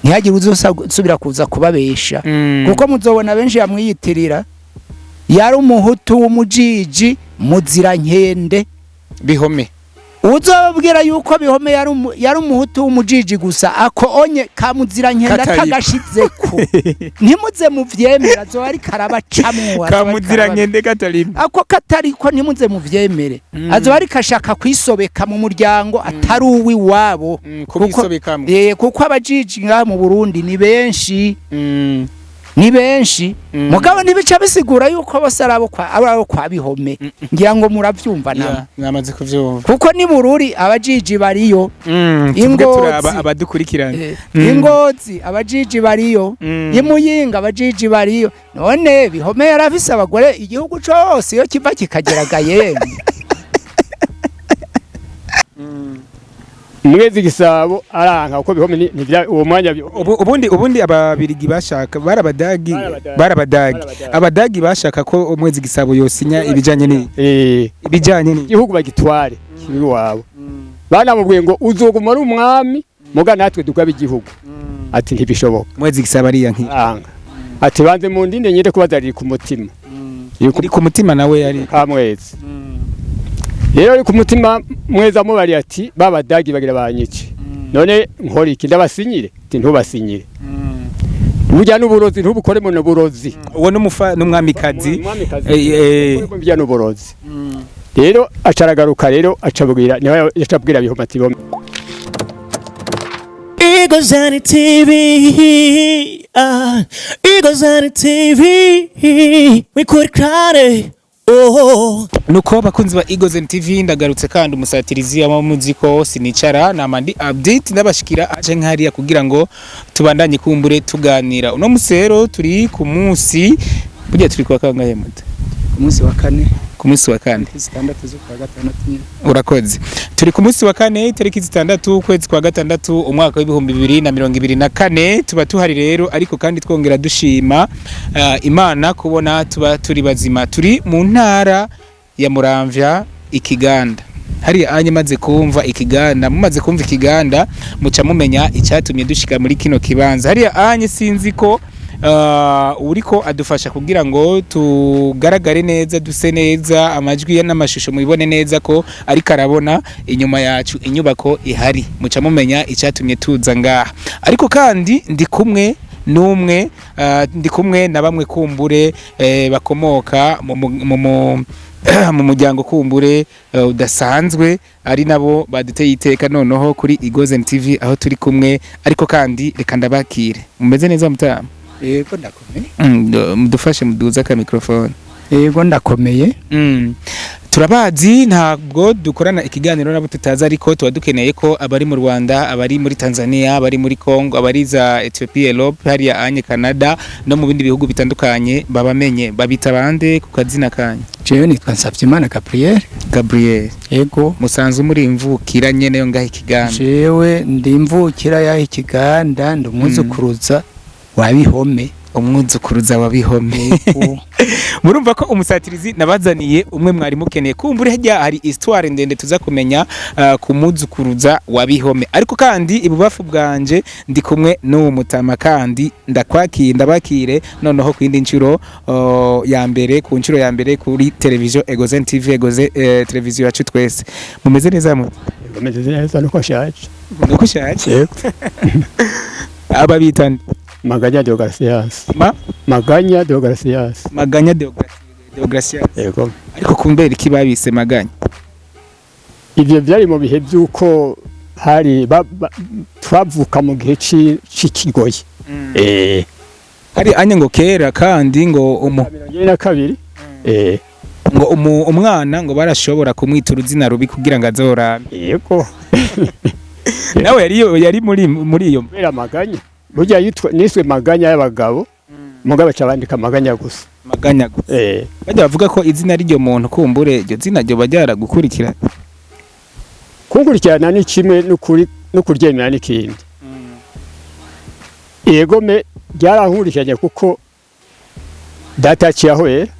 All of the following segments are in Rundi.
Ntihagire uzosubira kuza kubabesha, kuko muzobona benshi yamwiyitirira. Yari umuhutu w'umujiji muzirankende. Bihome. Uzobabwira yuko Bihome yari umuhutu w'umujiji gusa, ako onye kamuzirankende Katariko. atagashizeko, ntimuze muvyemere, azoba ariko arabacamwo, azoba ariko Kamuzirankende katarimo. Ako katariko, ntimuze muvyemere. Azoba ariko ashaka kwisobeka mu muryango atari uw'iwabo. Kubisobekamwo. Kuko abajiji ngaha mu Burundi ni benshi, ni benshi. Mugabo ntibica bisigura yuko bose ari abo kwa Bihome. Ngira ngo muravyumva namwe. Yeah, namaze kuvyumva. Kuko ni Bururi abajiji bariyo. Tuvuge Ingozi. turaba abadukurikirana. Ingozi abajiji bariyo, Imuyinga abajiji bariyo. None Bihome yarafise abagore igihugu cose iyo kiva kikageraga yemwe. Mwezi Gisabo aranka uko Bihome uwo mwanya Ubundi ababirigi bashaka barabadagi. Barabadagi. Barabadagi. Barabadagi. Abadagi bashaka ko Umwezi Gisabo yosinya ibijanye ni ibijanye ni igihugu bagitware kibi wabo. Banamubwiye ngo uzoguma ari umwami, muga natwe dugabe igihugu. Ati ntibishoboka. Mwezi Gisabo ariya nki Aranga, ati banze mu ndinde nyine kubaza riri ku mutima. Riri ku Iri ku mutima nawe yari Kamwezi rero ari ku mutima. Mwezi amubariye ati babadagi bagira banyice, none nkora iki? Ndabasinyire? Ati ntubasinyire, burya n'uburozi ntubukoremo n'uburozi. Uwo n'umufa n'umwamikazi. Umwamikazi. Burya n'uburozi. Rero acaragaruka, rero acabwira, niwe yacabwira Bihome ati Bihome. Eagles on the TV, Eagles on the TV, we could cry, oh. Nuko bakunzi ba Eagles TV, ndagarutse kandi umusatirizi aba muzi ko sinicara nama ndi update, ndabashikira aje nkariya kugira ngo tubandanye kumbure tuganira. Uno musero turi ku munsi, burya turi kwa kangahe muta? Ku munsi wa kane. Ku munsi wa kane. 6 z'ukwa gatandatu nyine. Urakoze. Turi ku munsi wa kane, tariki 6 ukwezi kwa gatandatu, umwaka w'2024. Tuba tuhari rero, ariko kandi twongera dushima Imana kubona tuba turi bazima. Turi mu ntara ya Muramvya, Ikiganda. Hariya anye maze kumva Ikiganda, mumaze kumva Ikiganda muca mumenya icyatumye dushika muri kino kibanza. Hariya anye sinzi ko uriko adufasha kugira ngo tugaragare neza, duse neza, amajwi ye n'amashusho mubibone neza, ko ariko arabona inyuma yacu inyubako ihari, muca mumenya icyatumye tuza ngaha. Ariko kandi ndi kumwe n'umwe, ndi kumwe na bamwe kumbure bakomoka mu muryango kumbure udasanzwe, ari nabo baduteye iteka noneho kuri Igozen TV aho turi kumwe. Ariko kandi reka ndabakire. Mumeze neza mutama? Yego, ndakomeye. Mudufashe muduze aka microphone. Yego, ndakomeye. Turabazi, ntabwo dukorana ikiganiro nabo tutazi, ariko tuba dukeneye ko abari mu Rwanda, abari muri Tanzania, abari muri Congo, abari za Ethiopia, Europe, hariya anye Canada no mu bindi bihugu bitandukanye babamenye. Babita bande ku kazina kanyu? Jewe nitwa Nsavyimana Gabriel. Gabriel. Yego. Musanzwe muri imvukira nyene yo ngaho Ikiganda? Jewe ndi imvukira y'aho Ikiganda, ndi umwuzukuruza wa Bihome. Umwuzukuruza wa Bihome. Yego. Murumva ko umusatirizi nabazaniye umwe mwari mukeneye. Kumbure hajya hari histoire ndende tuza kumenya ku muzukuruza wa Bihome. Ariko kandi ibubafu bwanje ndi kumwe n'uwo mutama, kandi ndakwakiye, ndabakire noneho ku yindi nshuro ya mbere, ku nshuro ya mbere kuri televiziyo Egozen TV, Egoze televiziyo yacu twese. Mumeze neza mu? Bameze neza nuko ashaje. Nuko ushaje? Yego. Aba bita nde? Maganya Deogratias. Ma? Maganya Deogratias. Maganya Deogratias. Yego. Ariko kumbera iki babise Maganya? Ivyo byari mu bihe by'uko hari twavuka mu gihe c'ikigoyi. Hari anye ngo kera kandi ngo umu 42. Ngo umwana ngo barashobora kumwita uruzina rubi kugira ngo azorambe. Yego. Nawe yari muri iyo Kubera Maganya. Burya yitwa niswe Maganya y'abagabo. Mugabo baca bandika Maganya gusa. Maganya gusa. Eh. Bajya bavuga ko izina ry'iryo muntu kumbure iryo zina ryo bajya gukurikira. Kunkurikirana ni kimwe n'ukuri no kuryemera n'ikindi. Yego me byarankurikiranye kuko data yaciye aho rero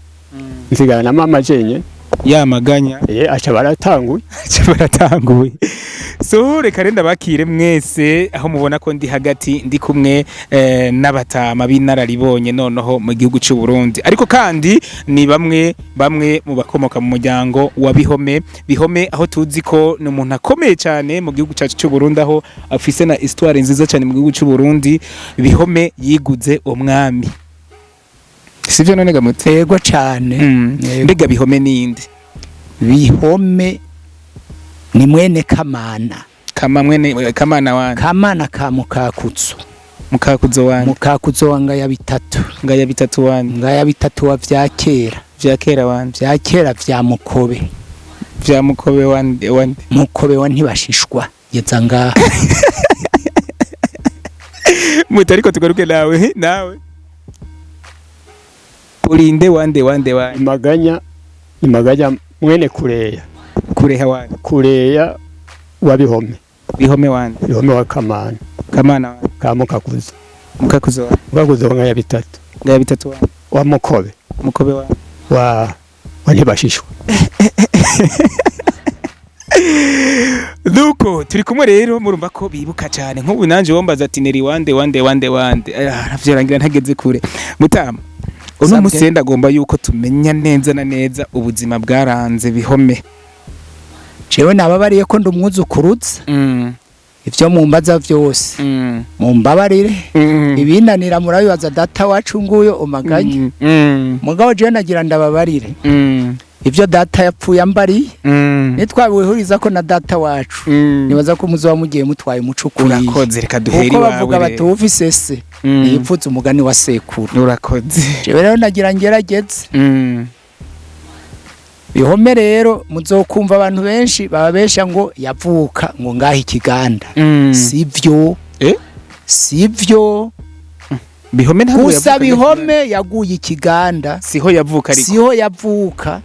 nsigara na mama jenyine. Ya Maganya. Aca baratanguye. Aca baratanguye. So reka renda bakire mwese aho mubona ko ndi hagati, ndi kumwe n'abatama b'inararibonye noneho mu gihugu cy'u Burundi, ariko kandi ni bamwe bamwe mu bakomoka mu muryango wa Bihome. Bihome aho tuzi ko ni umuntu akomeye cyane mu gihugu cyacu cy'u Burundi, aho afise na histoire nziza cyane mu gihugu cy'u Burundi. Bihome yiguze umwami, sivyo none gamutse? Yego cane. Yego. Mbega Bihome ninde? Bihome ni mwene Kamana. Kama mwene Kamana wanje? Kamana ka Mukakutso. Mukakuzo wanje? Mukakutso wa Ngaya bitatu. Ngaya bitatu wanje? Ngaya bitatu wa vya kera. Vya kera wanje? Vya kera vya Mukobe. Vya Mukobe wande wande? Mukobe wa Ntibashishwa, geza ngaha. Muti ariko tugaruke nawe urinde wande wande wande? Imaganya, Imaganya mwene Kureya. Kureha wande? Kureya wa Bihome. Bihome wande? Bihome wa Kamana. Kamana wande? Ka Mukakuzo. Mukakuzo wande? Mukakuzo wa Ngaya bitatu. Ngaya bitatu wande? Wa Mukobe. Mukobe wande? Wa Ntibashishwa. Nuko turi kumwe rero, murumva ko bibuka cyane. Nk'ubu nanje wombaza ati neri wande wande wande wande, navyorangira ntageze kure. Mutama, uno Sabwe. musi ndagomba yuko tumenya neza na neza ubuzima bwaranze Bihome. Jewe nababariye ko ndi umwuzukuruza. Ivyo mumbaza vyose, mumbabarire, ibinanira murabibaza data wacu nguyo Umaganya. Mugabo jewe nagira ndababarire ivyo data yapfuye ambariye, nitwabihuriza ko na data wacu, nibaza ko muzoba mugiye mutwaye umuco ukwiye. Urakoze, reka duhere Kuko iwawe bavuga bati rero. uwufise se ntiyipfuza umugani wa sekuru. Urakoze. Jewe rero nagira ngerageze. Bihome rero, muzokumva abantu benshi bababesha ngo yavuka ngo ngaha Ikiganda. Sivyo. Eh? Sivyo. Bihome ntabwo Gusa yavuka. Bihome yaguye Ikiganda. Siho yavuka ariko? Siho yavuka.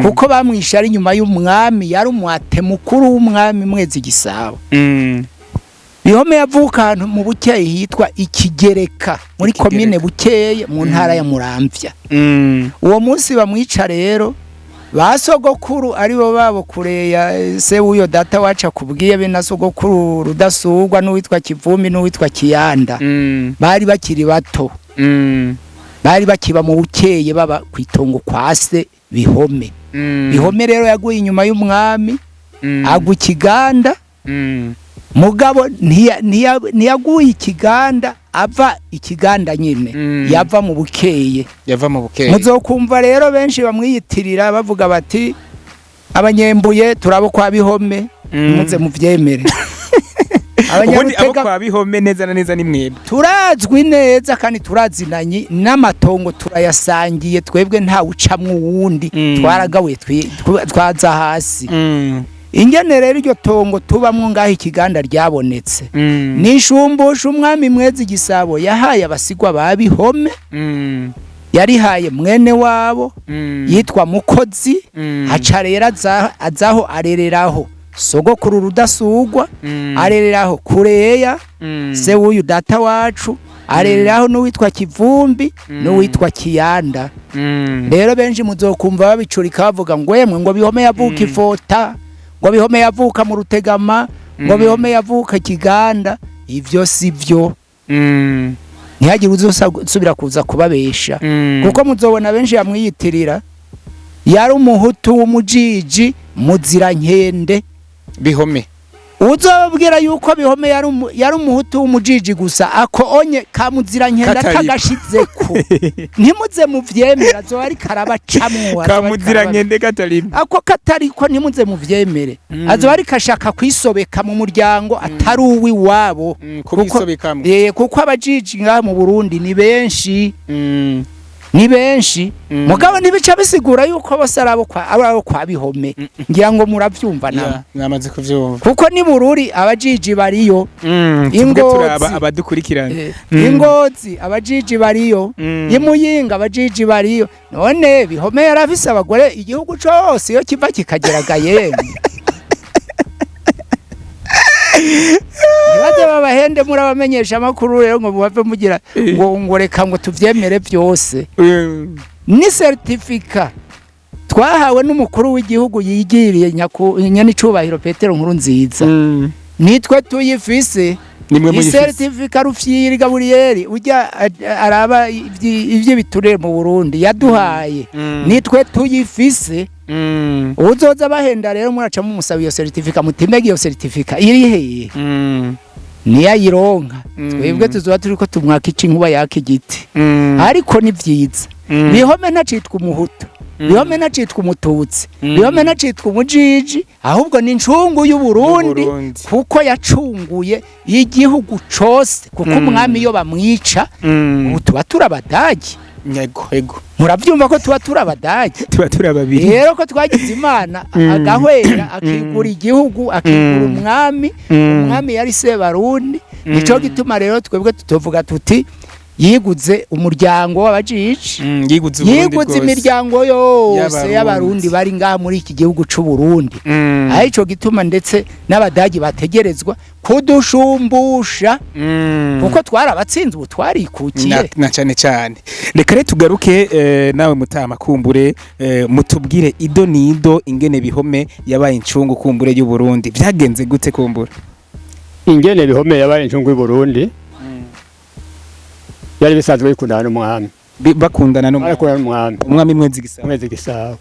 Kuko bamwishe ari inyuma y'umwami, yari umwate mukuru w'umwami Mwezi Gisabo. Bihome yavuka ahantu mu Bukeye hitwa Ikigereka, muri Ikigereka. komine Bukeye, mu ntara ya Muramvya. Uwo munsi bamwica rero, ba sogokuru aribo babo Kureya, se w'uyo data wacu akubwiye, be na sogokuru Rudasugwa n'uwitwa Kivumbi n'uwitwa Kiyanda, bari bakiri bato. Bari bakiba mu Bukeye, baba ku itongo kwa se Bihome. Bihome rero yaguye inyuma y'umwami, agwa Ikiganda. Mugabo ntiyaguye Ikiganda ava Ikiganda nyine, yava mu Bukeye. Yava mu Bukeye. Muzokumva rero benshi bamwiyitirira bavuga bati abanyembuye turabo kwa Bihome. Muze muvyemere. Ubundi abo Abanyarutega kwa Bihome neza na neza ni mwebwe? Turazwi neza kandi turazinanye, n'amatongo turayasangiye. Twebwe nta ucamwo uwundi. Twaragabuye, twaza hasi. Ingene rero iryo tongo tubamwo ngaho Ikiganda ryabonetse, nishumbusha umwami Mwezi Gisabo yahaye abasigwa ba Bihome. Yarihaye mwene wabo yitwa Mukozi. Aca rero azaho arereraho sogokuru Rudasugwa, arereraho Kureya, se w'uyu data wacu, arereraho n'uwitwa Kivumbi n'uwitwa Kiyanda. Rero benshi muzokumva babicurika bavuga ngo yemwe, ngo Bihome yavuka Ifota, ngo Bihome yavuka mu Rutegama, ngo Bihome yavuka Kiganda. Ivyo si byo. Ntihagire uzosubira kuza kubabesha, kuko muzobona benshi bamwiyitirira. Yari umuhutu w'umujiji muzirankende. Bihome? Uzobabwira yuko Bihome yari umuhutu w'umujiji gusa, ako onye ka muzirankende Katariko. atagashizeko, ntimuze muvyemere, azoba ariko arabacamwo, azoba ariko Kamuzirankende katarimo. Ako katariko, ntimuze muvyemere. Azoba ariko ashaka kwisobeka mu muryango atari uw'iwabo. Kubisobekamwo. Kuko abajiji ngaha mu Burundi ni benshi. Ni benshi. Mugabo ntibica bisigura yuko bose ari abo kwa Bihome. Ngira ngo muravyumva namwe. Yeah, namaze kuvyumva. Kuko ni Bururi abajiji bariyo. Tuvuge Ingozi. turaba abadukurikirana. Ingozi abajiji bariyo. Imuyinga abajiji bariyo. None Bihome yarafise abagore igihugu cose iyo kiva kikageraga yemwe. Ntibaze babahende, murabamenyesha amakuru rero ngo mubave mugira ngo reka ngo tuvyemere vyose. Ni certificat. Twahawe n'umukuru w'igihugu yigiriye nyanicubahiro Petero Nkurunziza. Nitwe tuyifise. Nimwe muyifise. Icertificat Rufyiri Gaburiyeri ujya araba ivy'ibiturire mu Burundi yaduhaye, nitwe tuyifise. Uzoza bahenda rero, muraca mumusaba iyo certificat, mutimege iyo certificat iri hehe? Niyayironka, twebwe tuzoba turiko tumwaka ica inkuba yaka igiti. Ariko ni vyiza. Bihome ntacitwa umuhutu, Bihome ntacitwa umututsi, Bihome ntacitwa umujiji, ahubwo ni incungu y'Uburundi, Y'Uburundi. kuko yacunguye igihugu cose, kuko umwami iyo bamwica, ubu tuba turi abadagi. Yego, yego. Muravyumva ko tuba turi abadagi. Tuba turi babiri. Rero ko twagize Imana, agahwera, akigura igihugu, akigura umwami. Umwami yari Sebarundi. Nico gituma rero twebwe tutovuga tuti yiguze umuryango w'abajiji. Yiguze Uburundi Yiguze bwose. imiryango yose Y'Abarundi. y'Abarundi bari ngaha muri iki gihugu c'u Burundi. Arico gituma ndetse n'abadagi bategerezwa kudushumbusha, kuko twarabatsinze, ubu twarikukiye. Na cyane cyane, reka rero tugaruke nawe mutama kumbure, mutubwire ido nido ingene Bihome yabaye incungu kumbure y'u Burundi. Byagenze gute kumbure? Ingene Bihome yabaye incungu y'u Burundi, byari bisanzwe bikundana n'umwami. Bakundana no Barakundana n'umwami. Umwami Mwezi Gisabo. Mwezi Gisabo.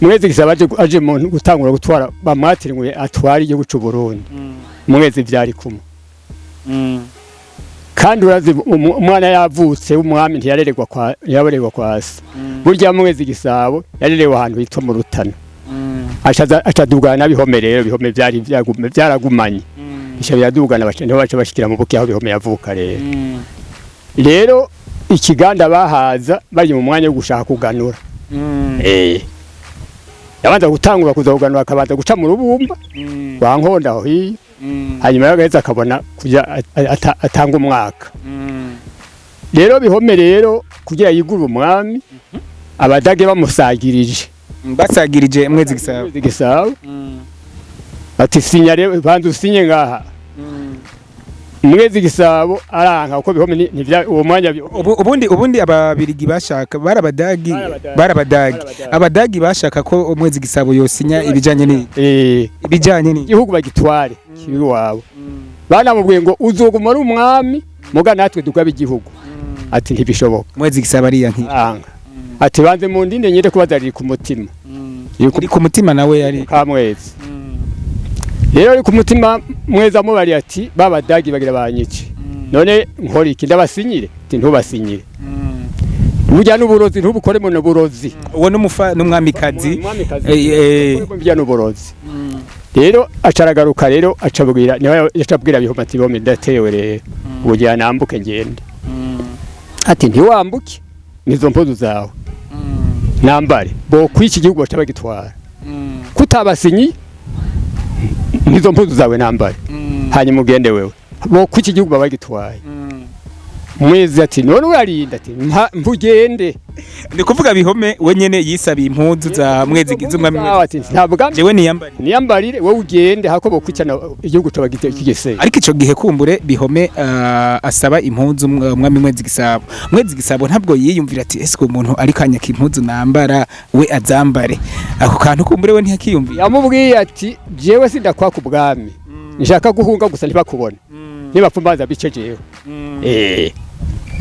Mwezi Gisabo aje mu gutangura gutwara, bamwatiriwe atwara igihugu c'u Burundi. Mwezi vyari kumwe. Kandi urazi umwana yavutse w'umwami ntiyarererwa kwa se. Burya Mwezi Gisabo yarerewe ahantu hitwa mu Rutana. Acaza acadugana na Bihome. Rero Bihome byari byaragumanye, bica biradugana, baca niho baca bashikira mu buke aho Bihome yavuka. Rero ikiganda bahaza bari mu mwanya wo gushaka kuganura. Yabanza gutangura kuza kuganura, akabanza guca mu Rubumba rwa Nkonda aho hiyo, hanyuma yagaheza akabona kuja atanga umwaka. Rero Bihome rero kugira yigure umwami, abadage bamusagirije. Basagirije Mwezi Gisabo. Mwezi Gisabo bati: "Sinya rero, banza usinye ngaha." Mwezi Gisabo aranka, kuko Bihome uwo mwanya Ubundi ababirigi bashaka barabadagi. Barabadagi. Barabadagi. Barabadagi. Abadagi bashaka ko Mwezi Gisabo yosinya ibijanye ni ibijanye ni igihugu bagitware kibi wabo. Banamubwiye ngo: "Uzoguma ari umwami, muga natwe dugabe igihugu." Ati: "Ntibishoboka." Mwezi Gisabo ariya nti Aranga, ati: "Banze mu ndinde nyine kubaza riri ku mutima." Riri ku Uri ku mutima nawe yari Kamwezi rero ari ku mutima. Mwezi amubariye ati: "Babadagi bagira banyice, none nkora iki? Ndabasinyire?" Ati: "Ntubasinyire, burya n'uburozi, ntubukore mu burozi." Uwo n'umufa n'umwamikazi. Umwamikazi. Burya n'uburozi. Rero acaragaruka, rero acabwira, niwe yacabwira Bihome ati: "Bihome, ndatewe rero, ubugira nambuke ngende." Ati: "Ntiwambuke, nizo mpuzu zawe nambare, bo kwiki gihugu baca bagitwara kutabasinyi. Nizo mpuzu zawe nambare, hanyuma ugende wewe, bo kwiki gihugu baba bagitwaye." Mwezi ati: "None urarinda?" Ati: "Mpugende." Ni kuvuga Bihome we nyene yisabiye impuzu za Mwezi z'umwami Mwezi. Ati: "Ntabwo Jewe niyambariye. Niyambarire, wowe ugende, hako bokwicana igihugu coba kigeseye." Ariko ico gihe kumbure Bihome asaba impuzu umwami Mwezi Gisabo, Mwezi Gisabo ntabwo yiyumvira ati: "Ese umuntu ariko anyaka impuzu nambara, we azambare?" Ako kantu kumbure we ntiyakiyumvira. Yamubwiye ati: "Jewe sindakwaka ubwami, nshaka guhunga gusa ntibakubone, nibapfa mbanza bice jewe."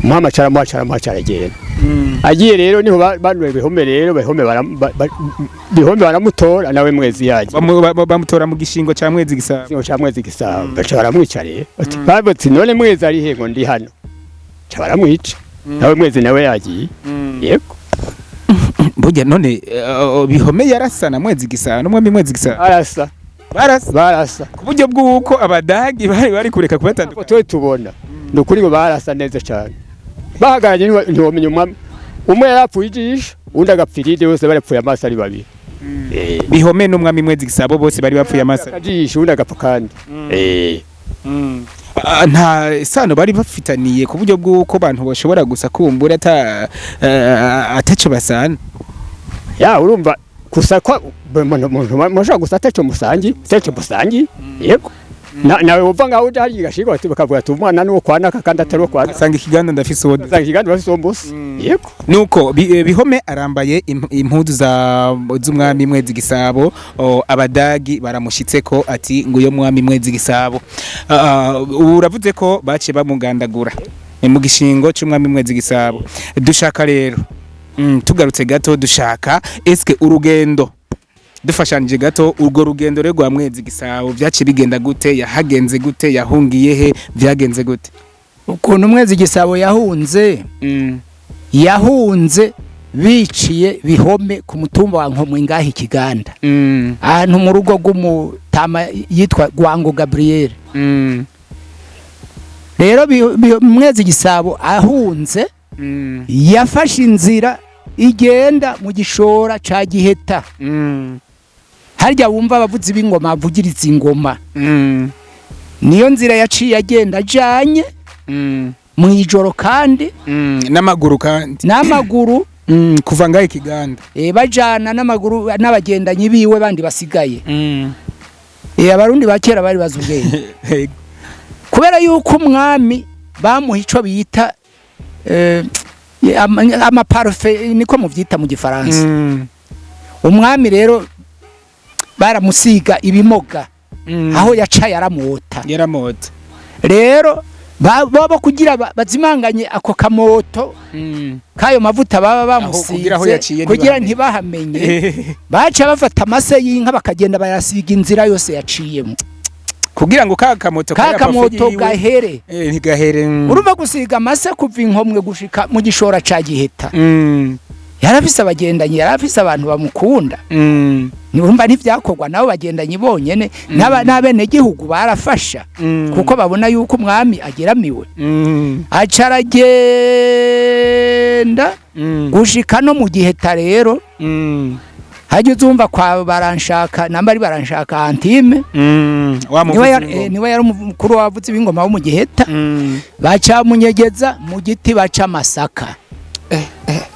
Muhama caramuha, caramuha, caragenda. Agiye rero niho banuye Bihome. Rero Bihome Bihome baramutora, nawe Mwezi yaje. Bamutora mu gishingo ca Mwezi Gisabo. Singo ca Mwezi Gisabo, baca baramwica. Rero bati babati: "None Mwezi ari he?" Ngo: "Ndi hano." Ca baramwica, nawe Mwezi nawe yagiye, yego. Burya none Bihome yarasa na Mwezi Gisabo n'umwami Mwezi Gisabo? Arasa. Barasa? Barasa. Ku buryo bw'uko abadagi bari kureka Ntabwo kubatandukanya? Twe tubona ni ukuri ngo barasa neza cyane, bahagararanye ntiwomenya umwami. Umwe yarapfuye ijisho, undi agapfa irindi, bose barapfuye amaso ari babiri. Bihome n'umwami Mwezi Gisabo bose bari bapfuye amaso. Akajisho, undi agapfa kandi. Ah, nta sano bari bafitaniye ku buryo bw'uko abantu bashobora gusa kumbura ata ataco basana? Ya, urumva gusa ko umuntu mushobora gusa ataco musangi, yego. Nawe wumva ngaho uja hariya igashirwa ati bakavuga ati umwana ni uwo kwa naka kandi atari uwo kwa naka. Asanga ikiganda ndafise uwo. Usanga ikiganda bafise uwo musi. Yego. Nuko Bihome arambaye impuzu za z'umwami Mwezi Gisabo, abadagi baramushitseko ati nguyo mwami Mwezi Gisabo. Uravuze ko baciye bamugandagura mu gishingo c'umwami Mwezi Gisabo. Dushaka rero tugarutse gato, dushaka eske urugendo dufashanije gato, urwo rugendo rero rwa Mwezi Gisabo vyaciye bigenda gute? Yahagenze gute? Yahungiye he? Vyagenze gute? Ukuntu Mwezi Gisabo yahunze, yahunze biciye Bihome ku mutumba wa Nkomwe ngaho ikiganda, ahantu mu rugo rw'umutama yitwa Gwango Gabriel. Rero Mwezi Gisabo ahunze, yafashe inzira igenda mu gishora ca Giheta, harya wumva abavuzi b'ingoma bavugiriza ingoma. Niyo nzira yaciye agenda ajanye mu ijoro kandi. N'amaguru kandi. N'amaguru. Kuva ngaho ikiganda. Bajana n'amaguru n'abagendanyi biwe bandi basigaye. Abarundi ba kera bari bazi ubwenge, kubera yuko umwami bamuha ico bita amaparufe, niko muvyita mu gifaransa. Umwami rero baramusiga ibimoga, aho yaca yaramwota. Yaramota. Rero baba kugira bazimanganye ako kamoto kayo mavuta baba Aho kugira aho bamusize, yaciye kugira ntibahamenye. ntibahamenye, baca bafata amase y'inka bakagenda bayasiga inzira yose yaciyemo. Kugira ngo ka kamoto ka kariya parufe kamoto yiwe- gahere. Ntigahere. Urumva gusiga amase kuva Inkomwe gushika mu gishora ca Giheta, yarafise abagendanyi, yarafise abantu bamukunda. Urumva ntivyakorwa nabo bagendanyi bonyene, n'abenegihugu barafasha, kuko babona yuko umwami ageramiwe. Aca aragenda gushika no mu Giheta. Rero hajya uzumva kwa Baranshaka, namba ari Baranshaka Antime, Wa niwe muvuzi w'ingoma. niwe yari umukuru w'abavuzi b'ingoma wo mu Giheta. Baca munyegeza mu giti baca amasaka.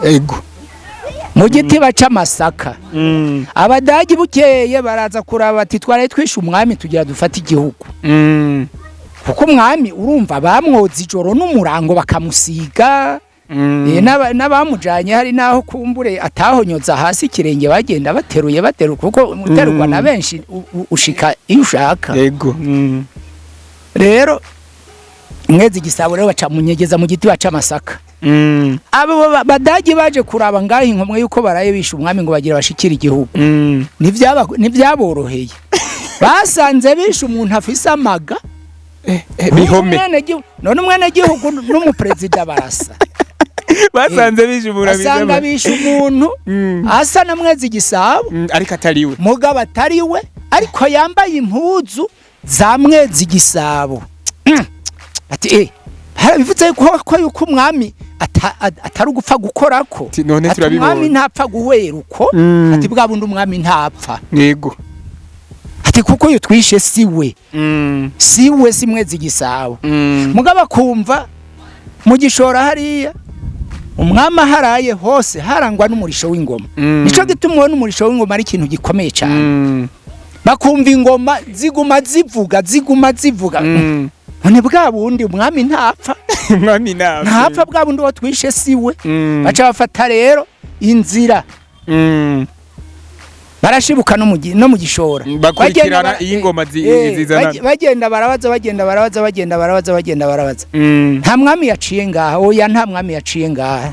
Ego. Mu giti baca amasaka. Abadagi bukeye baraza kuraba bati twaraye twishe umwami, tugira dufate igihugu, kuko umwami urumva bamwoza ijoro n'umurango bakamusiga. N'abamujanye hari naho kumbure atahonyoza hasi ikirenge, bagenda bateruye bateruye, kuko uterurwa na benshi ushika iyo ushaka. Ego. Rero Mwezi Gisabo rero baca munyegeza mu giti baca amasaka. Abo badagi baje kuraba ngaho Inkomwe yuko baraye bishe umwami ngo bagira bashikire igihugu, ntivyaboroheye, basanze bishe umuntu afise amaga. Bihome. None umwenegihugu n'umuperezida barasa. Basanze bijubura. Basanga bishe umuntu asa na Mwezi Gisabo, ariko atariwe. Mugabo atari we, ariko yambaye impuzu za Mwezi Gisabo. Ati bivuze ko yuko umwami atari ugupfa gukorako. Ati, none Ati turabibonye. umwami ntapfa guhwera uko. Ati bwa bundi umwami ntapfa. Yego. Ati kuko uyu twishe si we, si we, si Mwezi Gisabo. Mugabo akumva mu gishora hariya umwami aharaye hose harangwa n'umurisho w'ingoma. Nico gituma ubona umurisho w'ingoma ari ikintu gikomeye cyane. Bakumva ingoma ziguma zivuga, ziguma zivuga. None bwa bundi umwami ntapfa. Umwami ntapfa. Ntapfa, bwa bundi uwo twishe si we. Baca bafata rero inzira, barashibuka no mu gishora. Bakurikirana Bagenda iyo ingoma zizanana. Bagenda barabaza, bagenda barabaza, bagenda barabaza, bagenda barabaza. Nta mwami yaciye ngaha, oya, nta mwami yaciye ngaha.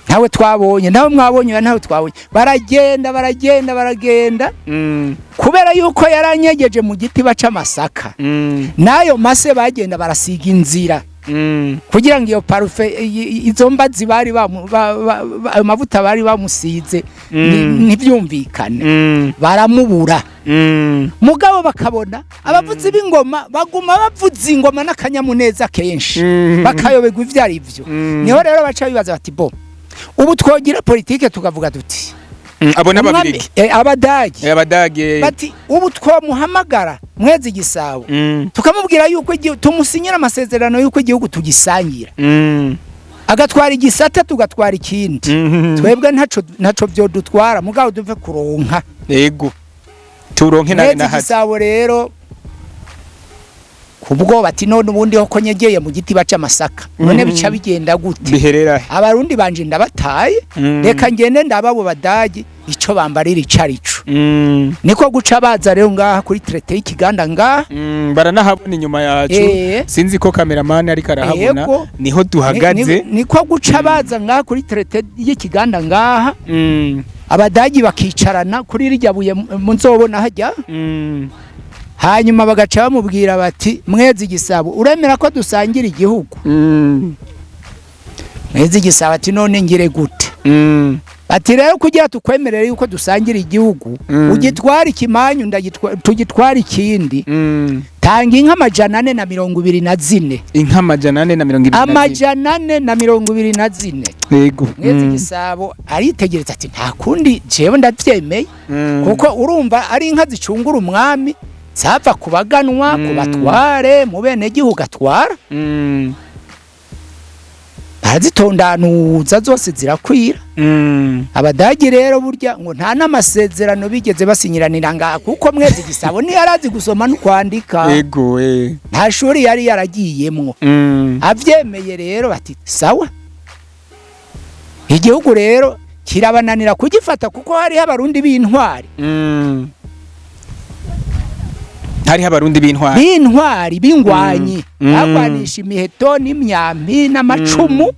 Ntawe twabonye, ntawe mwabonye, oya, ntawe twabonye. Baragenda, baragenda, baragenda. Kubera yuko yaranyegeje mu giti baca amasaka, n'ayo mase bagenda barasiga inzira kugira ngo iyo parufe izo mbazi bari ayo mavuta bari bamusize ntibyumvikane. Baramubura. Mugabo bakabona abavuzi b'ingoma baguma bavuza ingoma n'akanyamuneza kenshi, bakayoberwa ivyo ari byo. Niho rero baca bibaza bati bo ubu twogira politike tukavuga duti Abo umwami- n'ababirigi. Abadagi. Abadage. Bati ubu twomuhamagara Mwezi Gisabo, tukamubwira yuko tumusinyira amasezerano yuko igihugu tugisangira, agatwara igisata tugatwara ikindi. Twebwe ntaco vyodutwara, mugabo duve kuronka. Yego, turonke na Mwezi na hati. Gisabo rero Kubwo bati none ubundi ho ko nyegeye mu giti baca amasaka, none bica bigenda gute? Biherera he? Abarundi banje ndabataye, reka ngende ndababo Badagi ico bambarira icarico. Niko guca baza rero ngaha kuri traité y'ikiganda ngaha. Baranahabona inyuma yacu. Sinzi ko cameraman ariko arahabona. Yego. Niho duhagaze. Niko guca baza ngaha kuri traité y'ikiganda ngaha, Abadagi bakicarana kuri rirya buye munzobona hajya. Hanyuma bagaca bamubwira bati: "Mwezi Gisabo, uremera ko dusangira igihugu?" Mwezi Gisabo ati: "None ngire gute?" Ati: "Rero kugira tukwemerere yuko dusangira igihugu, ugitwara ikimanyu, tugitwara ikindi, tanga inka 424." Inka 424. 424. Mwezi Gisabo aritegereza ati: "Nta kundi, jewe ndavyemeye." Kuko urumva ari inka zicungura umwami, zava ku baganwa, ku batware, mu bene gihugu atwara. Barazitondanuza zose zirakwira. Abadagi rero burya ngo nta n'amasezerano bigeze basinyiranira ngaha, kuko Mwezi Gisabo ntiyarazi gusoma no kwandika. Yego eh. Nta shuri yari yaragiyemwo. Avyemeye rero bati: "Sawa." Igihugu rero kirabananira kugifata kuko hariho Abarundi b'intwari. Hariho Abarundi b'intwari. B'intwari, b'ingwanyi, bagwanisha imiheto n'imyampi n'amacumu.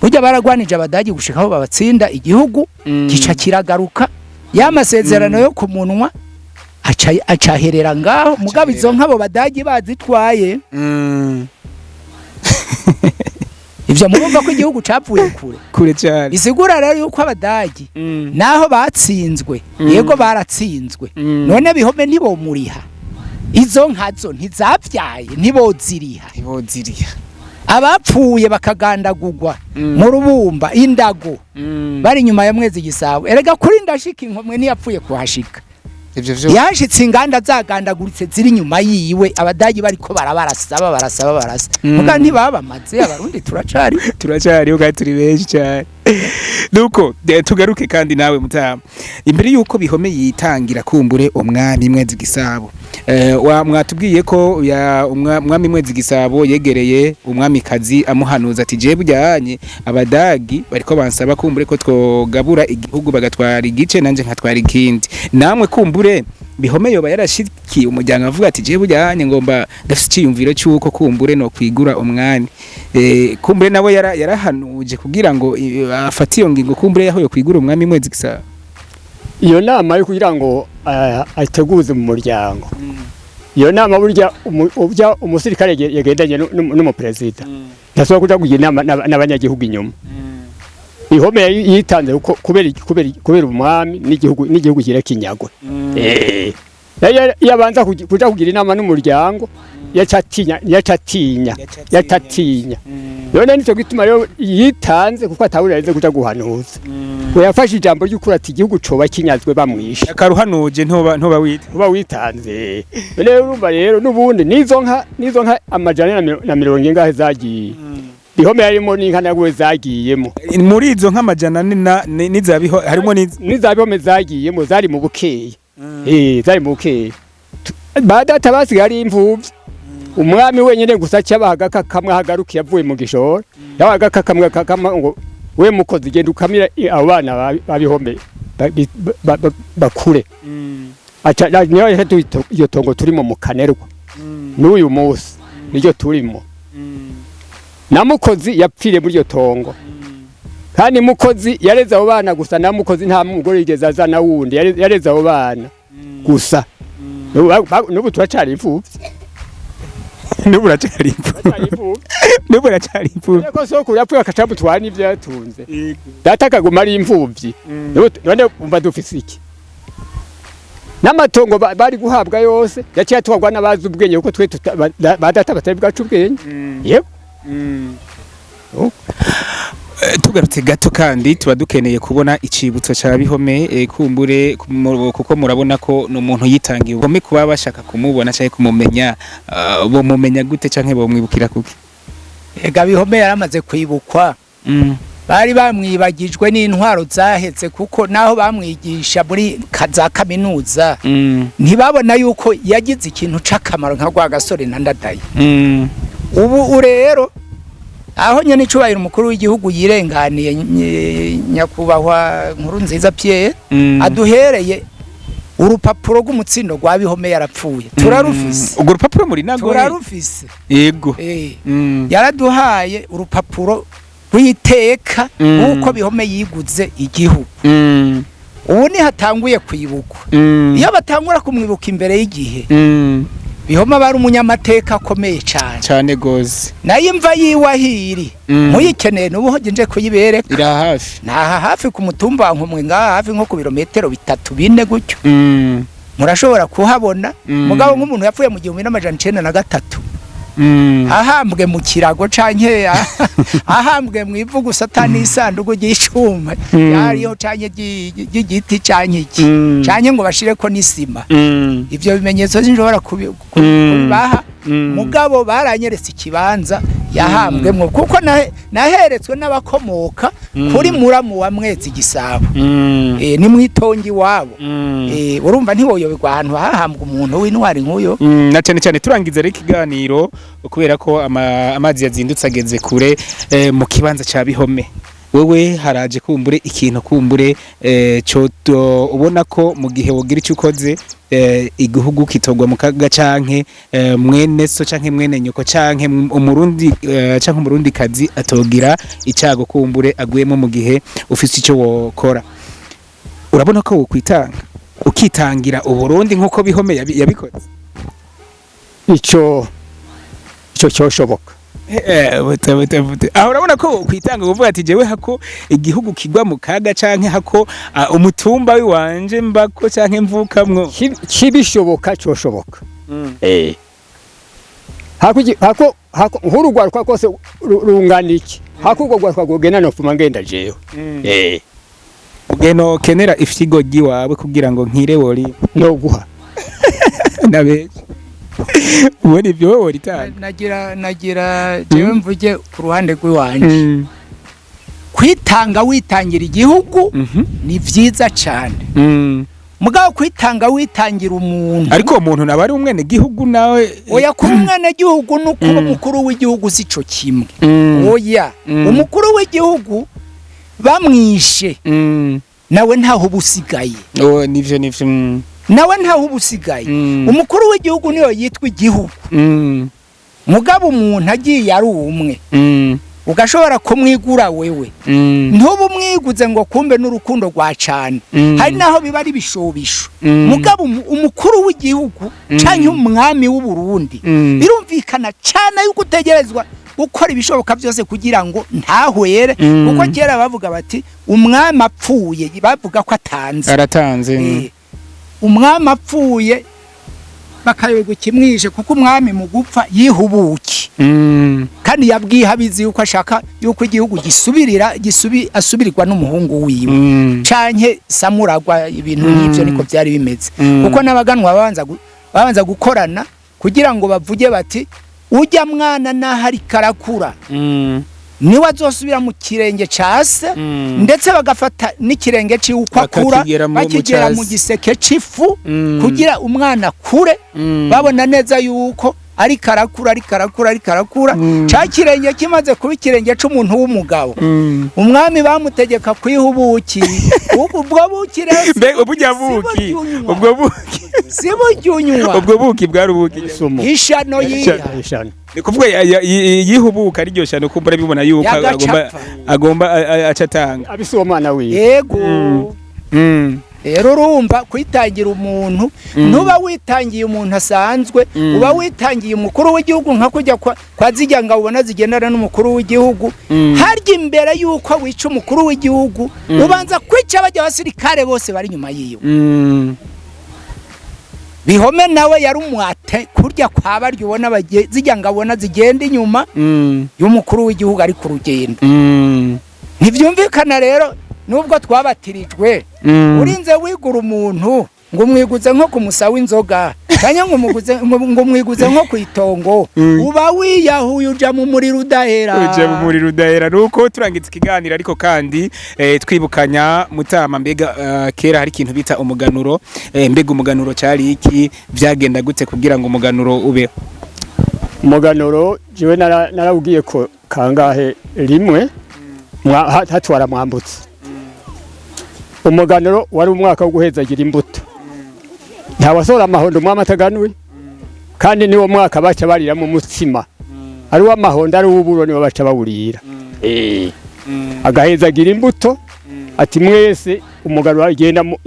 Burya baragwanije Abadagi gushika aho babatsinda, igihugu gica kiragaruka. Ya masezerano yo ku munwa aca acaherera ngaho, mugabo izo nk'abo Badagi bazitwaye. Ivyo murumva ko igihugu capfuye kure. Kure cyane. Bisigura rero yuko Abadagi naho batsinzwe, yego baratsinzwe, none Bihome ntibomuriha? Izo nkazo ntizavyaye, ntiboziriha? Ntiboziriha. Abapfuye bakagandagurwa mu Rubumba indago, bari inyuma ya Mwezi Gisabo. Erega kuri ndashika inkomwe ntiyapfuye kuhashika. Ivyo vyo. Yashitse inganda zagandaguritse ziri inyuma yiwe, Abadagi bariko barabarasaba, barasaba, barasa. Muga ntibabamaze, Abarundi turacari. Turacyariho kandi turi benshi cyane. Nuko tugaruke kandi nawe mutama, imbere yuko Bihome yitangira kumbure umwami Mwezi Gisabo, wa mwatubwiye ko ya umwami Mwezi Gisabo yegereye umwamikazi amuhanuza ati: "Je bujyanye Abadagi bariko bansaba kumbure ko twogabura igihugu, bagatwara igice nanje nkatwara ikindi." Namwe kumbure Bihome yoba yarashikiye umuryango avuga ati: "Je bujyanye ngomba, ndafite iciyumviro cy'uko kumbure no kwigura umwami." Kumbure nawe yarahanuje kugira ngo afate iyo ngingo kumbure yaho yo kwigura umwami Mwezi Gisabo. Iyo nama yo kugira ngo ateguze mu muryango, iyo nama burya burya umusirikare yagendanye n'umuperezida ntasubira kuja kugira inama n'abanyagihugu inyuma. Ihome yitanze kuko kubera umwami n'igihugu kire kinyagwe. Yabanza kuja kugira inama n'umuryango, yacatinya, yacatinya, yatatinya. None nico gituma rero yitanze, kuko atawuri arize kuja guhanuza. We yafashe ijambo ry'ukuri ati igihugu coba kinyazwe bamwishe. Akaruhanuje ntoba wita. Uba witanze. None rero urumva rero n'ubundi nizo nka amajana na mirongo ingahe zagiye, Bihome yarimo n'inka nawe zagiyemo. Muri izo nk'400 n'izabiho harimo n'iza Bihome zagiyemo, zari mu Bukeye, zari mu Bukeye. Ba data basigaye ari imfuvyi, umwami wenyine gusa cyabahaga kamwe ahagarukiye avuye mu gishoro, yabahaga kamwe kamwe ngo: "We mukozi, genda ukamira abo bana babihome bakure." Aca niyo rero iyo tongo turimo mu Kanerwa n'uyu munsi niryo turimo, na Mukozi yapfiriye muri iryo tongo. Kandi Mukozi yareze abo bana gusa, na Mukozi nta mugore yigeze azana wundi, yareze abo bana gusa. N'ubu turacari imfuvyi. N'ubu uracari imfuvyi, n'ubu uracari imfuvyi. Ko sokuru yapfuye akacamutwara n'ivyo yatunze, data akaguma ari imfuvyi. None umva dufise iki? N'amatongo bari guhabwa yose yaciye atwarwa n'abazi ubwenge, kuko twe ba data batari bwacu ubwenge, yego. Tugarutse gato kandi tuba dukeneye kubona icibutso ca Bihome, kumbure kuko murabona ko ni umuntu yitangiye. Bihome kuba bashaka kumubona canke kumumenya, bomumenya gute canke bomwibukira kuki? Ega Bihome yaramaze kwibukwa. Bari bamwibagijwe n'intwaro zahetse, kuko naho bamwigisha muri za kaminuza ntibabona yuko yagize ikintu c'akamaro nka Rwagasore na Ndadaye. Ubu rero aho nyene icubahiro umukuru w'igihugu yirenganiye, nyakubahwa Nkurunziza Pierre, aduhereye urupapuro rw'umutsindo rwa Bihome yarapfuye, turarufise. Urwo rupapuro muri nago? Turarufise. Yego. Yaraduhaye urupapuro rw'iteka w'uko Bihome yiguze igihugu. Ubu nihatanguye kwibukwa. Iyo batangura kumwibuka imbere y'igihe, Bihome aba ari umunyamateka akomeye cyane. Cyane gose. Nayo imva yiwe ahiri muyikeneye n'ubu nje kuyibereka. Iri hafi? Naha hafi ku mutumba wa Nkomwe, ngaha hafi nko ku birometero 3, 4 gutyo. Murashobora kuhabona. Mugabo nk'umuntu yapfuye mu 1993 ahambwe mu kirago canke ahambwe mu ivu gusa, ata n'isanduku ry'icuma yariyo canke ry'igiti canke iki canke ngo bashireko n'isima, ivyo bimenyetso sinshobora kubibaha. Mugabo baranyeretse ikibanza yahambwemwo, kuko naheretswe n'abakomoka kuri muramu wa Mwezi Gisabo. Ni mwitongi iwabo. Urumva ntiwoyoberwa ahantu hahambwa umuntu w'intwari nk'uyo. Na cyane cyane turangiza rero ikiganiro, kubera ko amazi yazindutse ageze kure, mu kibanza ca Bihome wewe haraje kumbure ikintu kumbure cyo ubona ko mu gihe wogira icyo ukoze, igihugu kitogwa mu kaga, canke mwene so canke mwene nyoko canke umurundi canke umurundi kazi atogira icago kumbure aguyemo, mu gihe ufise icyo wokora, urabona ko wokwitanga ukitangira Uburundi nkuko Bihome yabikoze? Ico cyoshoboka. Bute bute bute, aho urabona ko kwitanga uvuga ati jewe hako igihugu kigwa mu kaga canke hako umutumba wiwanje mbako canke mvukamwo? Kibishoboka cyoshoboka. Hako nkuru rwaruka kose rungana iki, hako urwo rwaruka rwogenda nopfuma ngenda jewe. Ugeno kenera ifyigo ryiwawe kugira ngo nkire wori? No guha. Nabeje ubona ivyo wowe woritanga? Nagira jewe mvuge ku ruhande rw'iwanje. Kwitanga witangira igihugu ni vyiza cane, mugabo kwitanga witangira umuntu Ariko uwo muntu naba ari umwene gihugu nawe. Oya, kuba umwenegihugu no kuba umukuru w'igihugu si co kimwe. Oya. Umukuru w'igihugu bamwishe, nawe ntaho uba usigaye. Oh, nivyo. Nawe ntaho uba usigaye. Umukuru w'igihugu niyo yitwa igihugu. Mugabo umuntu agiye ari umwe, ugashobora kumwigura wewe, ntuba umwiguze ngo kumbe n'urukundo rwa cane. Hari naho biba ari ibishobisho. Mugabo umukuru w'igihugu canke umwami w'Uburundi, birumvikana cane yuko utegerezwa gukora ibishoboka byose kugira ngo ntahwere. Kuko kera bavuga bati umwami apfuye, bavuga ko atanze. Aratanze. Umwami apfuye bakayoberwa ikimwishe, kuko umwami mu gupfa yihubuki kandi yabwiye abizi yuko ashaka yuko igihugu gisubirira asubirirwa n'umuhungu wiwe canke samuragwa, ibintu nk'ivyo niko byari bimeze. Kuko n'abaganwa babanza gukorana kugira ngo bavuge bati ujya mwana naho ariko arakura niwe azosubira mu kirenge ca se. Ndetse bagafata n'ikirenge ciwe uko akura Bakakigera mu bakigera mu casi. giseke c'ifu kugira umwana akure babona neza yuko ariko arakura, ariko arakura, ariko arakura. Ca kirenge kimaze kuba ikirenge c'umuntu w'umugabo, umwami bamutegeka kwiha ubuki. Ubwo buki rero Mbega burya buki? Si burya Ubwo buki? Si burya unywa. Ubwo buki bwari ubuki? Isumo. Ishano yiha. Ishano. Ni kuvuga yihubuka ari ryo shano, kumbura bibona yuko Yagacapfa. agomba aca atanga. Abise uwo mwana wiwe. Yego. Rero urumva, kwitangira umuntu, ntuba witangiye umuntu asanzwe, uba witangiye umukuru w'igihugu, nka kujya kwa zijya ngo ubona zigendana n'umukuru w'igihugu. Harya imbere y'uko wica umukuru w'igihugu, ubanza kwica bajya abasirikare bose bari inyuma yiwe. Bihome nawe yari umwate kurya kwa barya ubona zijya ngo abona zigenda inyuma y'umukuru w'igihugu ari ku rugendo. Ntibyumvikana rero nubwo twabatirijwe. Urinze wigura umuntu ngo umwiguze nko ku musa w'inzoga. Canke ngo umuguze, ngo mwiguze nko kwitongo, uba wiyahuye, uja mu muriro udahera. Uje mu muriro udahera. Nuko turangiza ikiganiro, ariko kandi twibukanya mutama, mbega kera hari ikintu bita umuganuro, mbega umuganuro cyari iki? Byagenda gute kugira ngo umuganuro ubeho? Umuganuro jewe narawugiye ko kangahe rimwe hatwara Mwambutse. Umuganuro wari umwaka wo guhezagira imbuto, ntawasohora amahondo umwami ataganuye, kandi niwo mwaka baca bariramo umutsima, ari uw'amahondo ari uw'uburo, niwo baca bawurira. Agahezagira imbuto ati mwese umuganuro,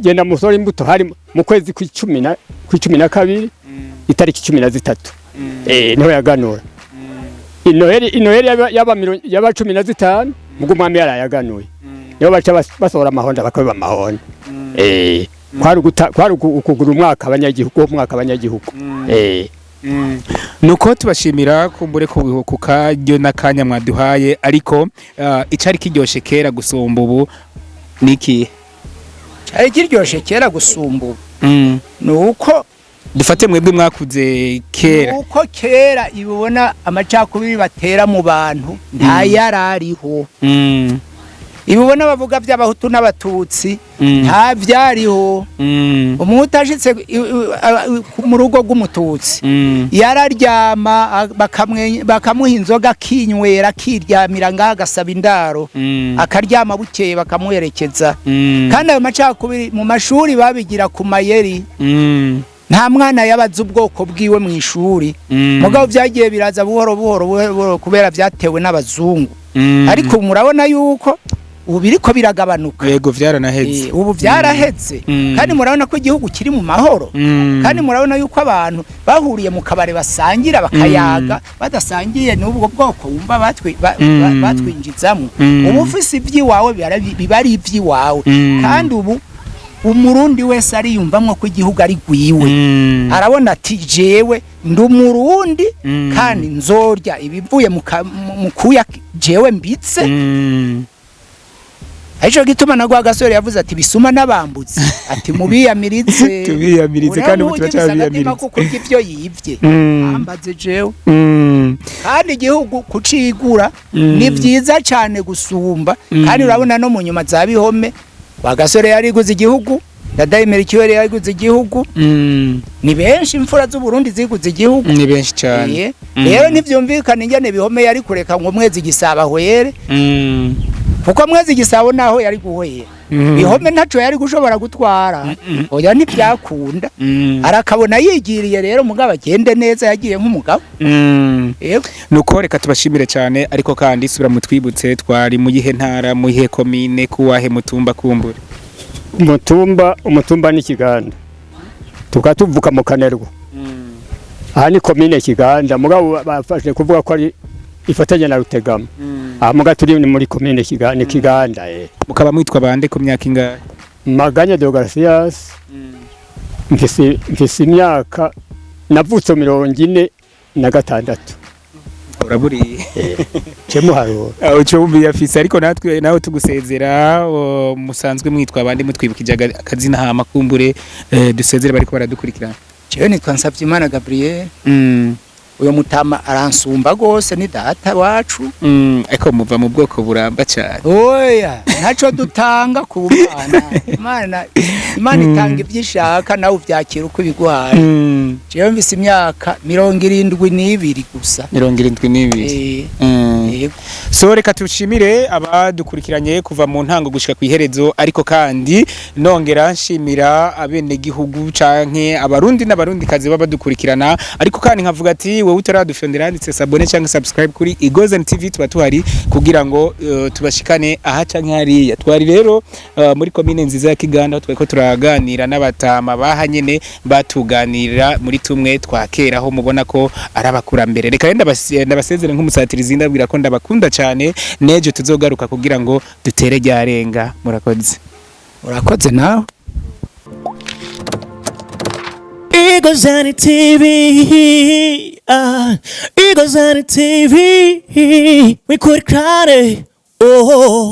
genda musore imbuto. Hari mu kwezi kw'icumi na kabiri, itariki 13, niho yaganura. Inoheri yaba 15, mugo umwami yarayaganuye, niho baca basohora amahondo, bakabiba amahondo. Kwari ukugura umwaka abanyagihugu, uwo mwaka abanyagihugu. Nuko tubashimira kumbure ku karyo n'akanya mwaduhaye, ariko icari kiryoshe kera gusumba ubu niki? Cari kiryoshe kera gusumba ubu ni uko Dufate mwebwe mwakuze kera. Uko kera ibibona amacakubiri batera mu bantu ntayarariho. Ibibona bavuga by'abahutu n'abatutsi nta byariho. Umuntu ashitse mu rugo rw'umututsi yararyama, bakamuha inzoga akinywera, akiryamira ngaho, agasaba indaro, akaryama, bukeye bakamuherekeza. Kandi ayo macakubiri mu mashuri babigira ku mayeri. Nta mwana yabaza ubwoko bwiwe mu ishuri. Mugabo byagiye biraza buhoro buhoro buhoro buhoro, kubera byatewe n'abazungu. Ariko murabona yuko ubu biriko biragabanuka. Yego, vyaranaheze. Ubu byaraheze. Kandi murabona ko igihugu kiri mu mahoro. Kandi murabona yuko abantu bahuriye mu kabare basangira, bakayaga, badasangiye n'ubwo bwoko wumva batwinjizamo. Ubu ufise iby'iwawe biba ari iby'iwawe. Kandi ubu umurundi wese ariyumvamwo ko igihugu ari gwiwe. Arabona ati jewe ndi umurundi, kandi nzorya ibivuye mu kuya jewe mbitse. Arico gituma na Rwagasore yavuze ati bisuma n'abambutse, ati mubiyamirize. Tubiyamirize, kandi ubu Uriya ugifise agatima turacyabiyamiriza. ko kurya ivyo yivye, ambaze jewe. Kandi igihugu kucigura ni vyiza cane gusumba. Kandi urabona no mu nyuma za bihome, Rwagasore yariguze igihugu, Ndadaye Melchior yariguze igihugu. Ni benshi imfura z'Uburundi ziguze igihugu. Ni benshi cyane. Rero ntivyumvikana ingene bihome yari kureka ngo Mwezi Gisabo ahwere, kuko Mwezi Gisabo naho yari guhwera, bihome ntaco yari gushobora gutwara. Oya, ntivyakunda. Arakabona yigiriye rero, mugabo agende neza, yagiye nk'umugabo. Yego. Nuko reka tubashimire cyane, ariko kandi subira mutwibutse, twari mu yihe ntara, mu yihe komine, kuwahe mutumba kumbure? Umutumba ni Kiganda, tukaba tuvuka mu Kanerwa. Aha ni komine Kiganda, mugabo bafashe kuvuga ko ari ifatanya na Rutegama. Aha muga turi ni muri komine Kiganda, ni Kiganda. Mukaba mwitwa bande, ku myaka ingahe? Maganya Deogratias. Mfise imyaka, navutse 46. Uraburiye. Cemuharuro. Uco wumva afise, ariko natwe nawe tugusezera, musanzwe mwitwa bande, mutwibukije akazina, hama kumbure dusezere bariko baradukurikirana. Jewe nitwa Nsavyimana Gabriel. Uyo mutama aransumba gose, ni data wacu. Ariko muva mu bwoko buramba cyane. Oya, ntaco dutanga ku Mana. Imana itanga ibyo ishaka, nawe uvyakira uko ibiguhaye. Jewe mfise imyaka 72 gusa. 72. Yego. So reka tushimire abadukurikiranye kuva mu ntango gushika ku iherezo, ariko kandi nongera nshimira abenegihugu canke abarundi n'abarundi kazi baba badukurikirana, ariko kandi nkavuga ati wowe utaradufyondera handitse s'abonner cyangwa subscribe kuri Igozen TV, tuba tuhari kugira ngo tubashikane aha canke hariya. Twari rero muri komine nziza ya Kiganda, aho twariko turaganira n'abatama baha nyene, batuganirira muri tumwe twa kera, aho mubona ko ari abakurambere. Reka rero ndabasezere nk'umusatirizi, ndabwira ko ndabakunda cyane, nejo tuzogaruka kugira ngo dutere ryarenga. Murakoze. Urakoze nawe. Igozani TV, ah, Igozani TV, we could cry, oh.